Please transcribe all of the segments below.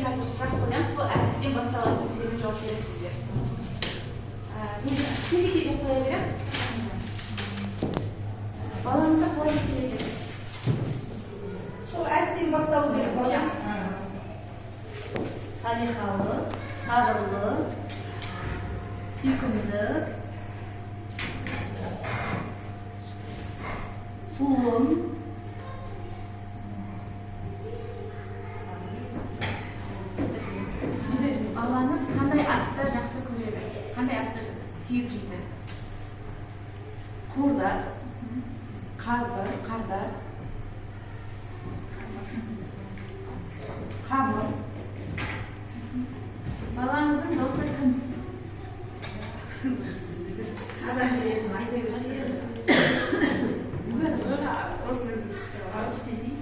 қазір сұрақ қоямын, сол әріптен басталатын сөздермен жауап бересіздер. Кезек кезек қоя беремін. Балаңызды қалай еркелетесіз? Сол әріптен басталу керек қой. Иә. Салиқалы, сабырлы, сүйкімді, сұлу. Балаңыз қандай асты жақсы көреді? Қандай асты сүйіп жейді? Қуырдақ, қазы, қарда, қамыр. Балаңыздың досы кім? Адам беретін айта берсе. Осыны өзіміз. Арыс десей.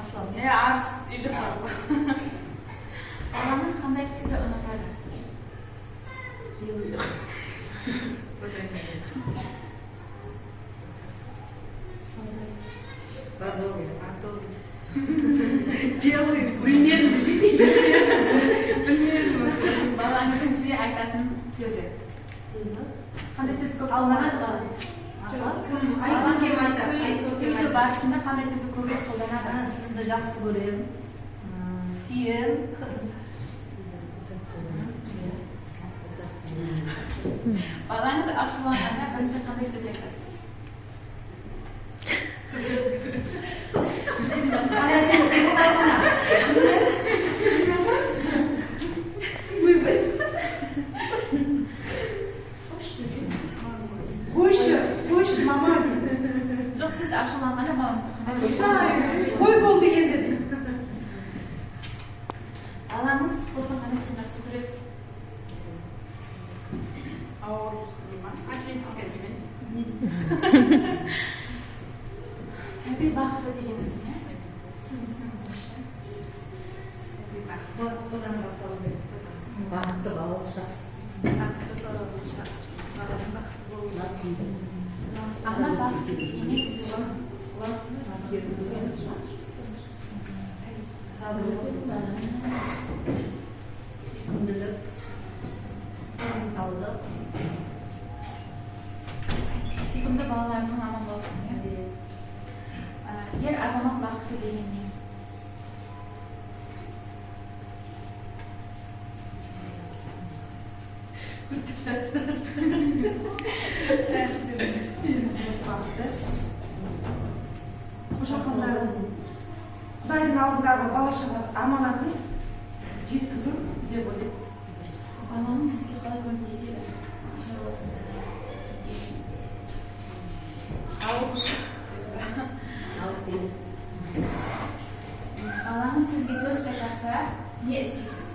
Аслан. Е, Арыс үй жақта. Балаңыз қандай түсті ұнатады? Белый. Бордовый. Белый. Білмедім десең. Білмедім. Балаңыздың жиі айтатын сөзі? Сөзі. Қандай сөз көп қолданады балаңыз? Кім? Айкөркем айтады. Айкөркем Сөйлеу айтады. барысында қандай сөзді көбірек қолданады? Сізді жақсы көремін, сүйемін. Балаңыз ашуланғанда бірінші қандай сөз айтасыз? Қандай сөз аузына? Қойшы десең. Қойшы, қойшы, мама дейді. Жоқ, сіз ашуланғанда балаңызға қандай сөз айтасыз? Қой, болды енді дейді. Балаңыз спорттың қандай түрін жақсы көреді? Ауыр не ма? Атлетика деймін. Сәби бақыты дегеніңіз не? Сіздің түсінігіңіз бойынша? Сәби бақыт. Бұдан басталу керек. Бақытты балалық шақ. Бақытты балалық шақ. Баланың бақытты болуы. Ана бақыты деген не сіз үшін? Сүйкімділік, сезімталдық. Сүйкімді балаларының аман болсын, иә? Ер азамат бақыты деген не? Бақыты қошақандарын, Құдайдың алдындағы бала шаға аманатын жеткізу деп ойлаймын. Балаңыз сізге қалай көмектеседі? Үй шаруасында? Алып ұшып. Алып беру. Балаңыз сізге сөз қайтарса, не істейсіз?